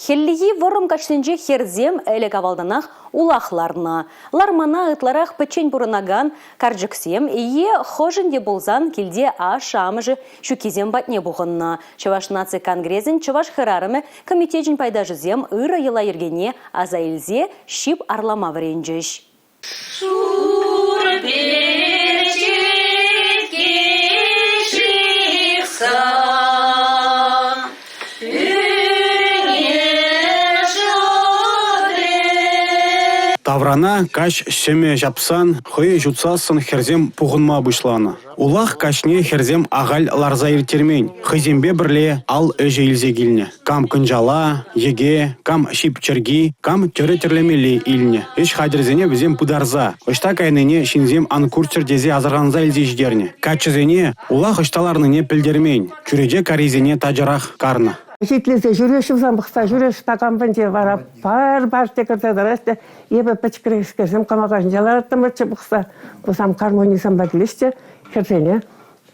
Хӗллехи вӑрӑм каҫсенче хӗрсем ӗлӗк-авалтанах улах ларнӑ. Лармана ытларах пӗччен пурӑнакан карчӑксем е хӑшӗн те пулсан килте ашшӗ-амӑшӗ ҫуккисем патне пухӑннӑ. Чӑваш наци конгресӗн Чӑваш хӗрарӑмӗ комитечӗн пайташӗсем ырӑ йӑла-йӗркене аса илсе ҫип арлама вӗренчӗҫ. Шур перчетке ҫыхса пӳрне шӑтрӗ. Таврана каҫ сӗмӗ ҫапсан, хӑйӑ ҫутсассӑн хӗрсем пухӑнма пуҫланӑ. Улах каҫне хӗрсем ахаль ларса ирттермен, хӑйсемпе пӗрле ал ӗҫӗ илсе килнӗ. Кам кӑнчала, йӗке, кам ҫип чӗрки, кам тӗрӗ тӗрлемелли илнӗ. Ӗҫ хатӗрӗсене вӗсем пытарса, ӑҫта кайнине ҫынсем ан курччӑр тесе асӑрханса илсе ҫитернӗ. Каччӑсене улах ӑҫта ларнине пӗлтермен, чӳрече каррисене тачӑрах карнӑ. Итлесе ҫӳреҫҫӗ вӗсем, пӑхса ҫӳреҫ, такам пӗнче вара пар-пар те кӗрсе тӑраҫ те. Эпӗ пӗчӗкрехскерсем кӑмака ҫинче лараттӑмӑрччӗ пӑхса. Вӗсем гармонисемпе килеҫ те хӗрсене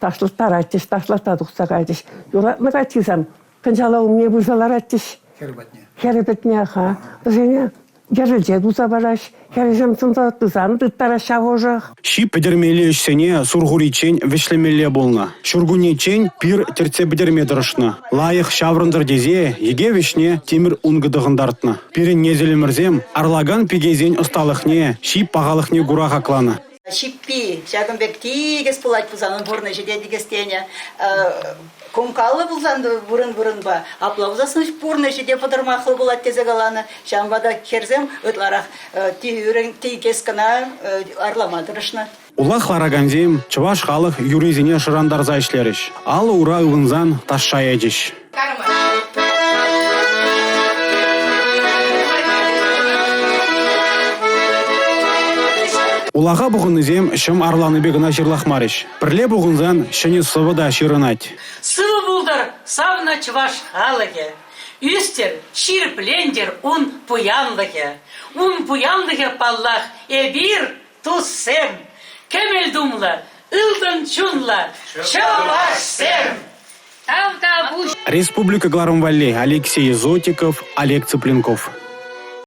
ташлаттаратчӗҫ, ташлатса тухса кайрӗҫ. Юратнӑ каччисем кӑнчала умне пырса ларатчӗҫ. Хӗр патне. Хӗрӗ патне, аха. Вӗсене йӗрӗлче туса параҫ. Хӗрӗсем сӑмса тусан тыттараҫ ҫав ӑшӑх. Ҫип пӗтӗрмелли ӗҫсене сурхуриччен вӗҫлемелле пулнӑ. Ҫуркуннеччен пир тӗртсе пӗтерме тӑрӑшнӑ. Лайӑх ҫаврӑнтӑр тесе йӗке вӗҫне тимӗр ункӑ тӑхӑнтартнӑ. Пирӗн несӗлӗмӗрсем арлакан пикесен ӑсталӑхне, ҫип пахалӑхне кура хакланӑ. Ҫиппи ҫакӑн пек тикӗс пулать пулсан ун пурнӑҫӗ те тикӗс тенӗ. Кумкаллӑ пулсан вырӑн-вырӑнпа, апла пулсассӑн пурнӑҫӗ те пӑтӑрмахлӑ пулать тесе каланӑ. Ҫавӑнпа та хӗрсем ытларах тикӗс кӑна арлама тӑрӑшнӑ. Улах ларакансем чӑваш халӑх юррисене шӑрантарса ӗҫлерӗҫ, алӑ-ура ывӑнсан ташша ячӗҫ. Улаха пухӑннисем ҫӑм арланипе кӑна ҫырлахмарӗҫ. Пӗрле пухӑнсан ҫӗнӗ сӑвӑ та ҫырӑнать. Сывӑ пултӑр савнӑ чӑваш халӑхӗ, ӳстӗр, ҫирӗплентӗр ун пуянлӑхӗ. Ун пуянлӑхӗ, паллах, эпир, туссем, кӗмӗл тумлӑ, ылтӑн чунлӑ чӑвашсем! Республика кӑларӑм валли Алексей Зотиков, Олег Цыпленков.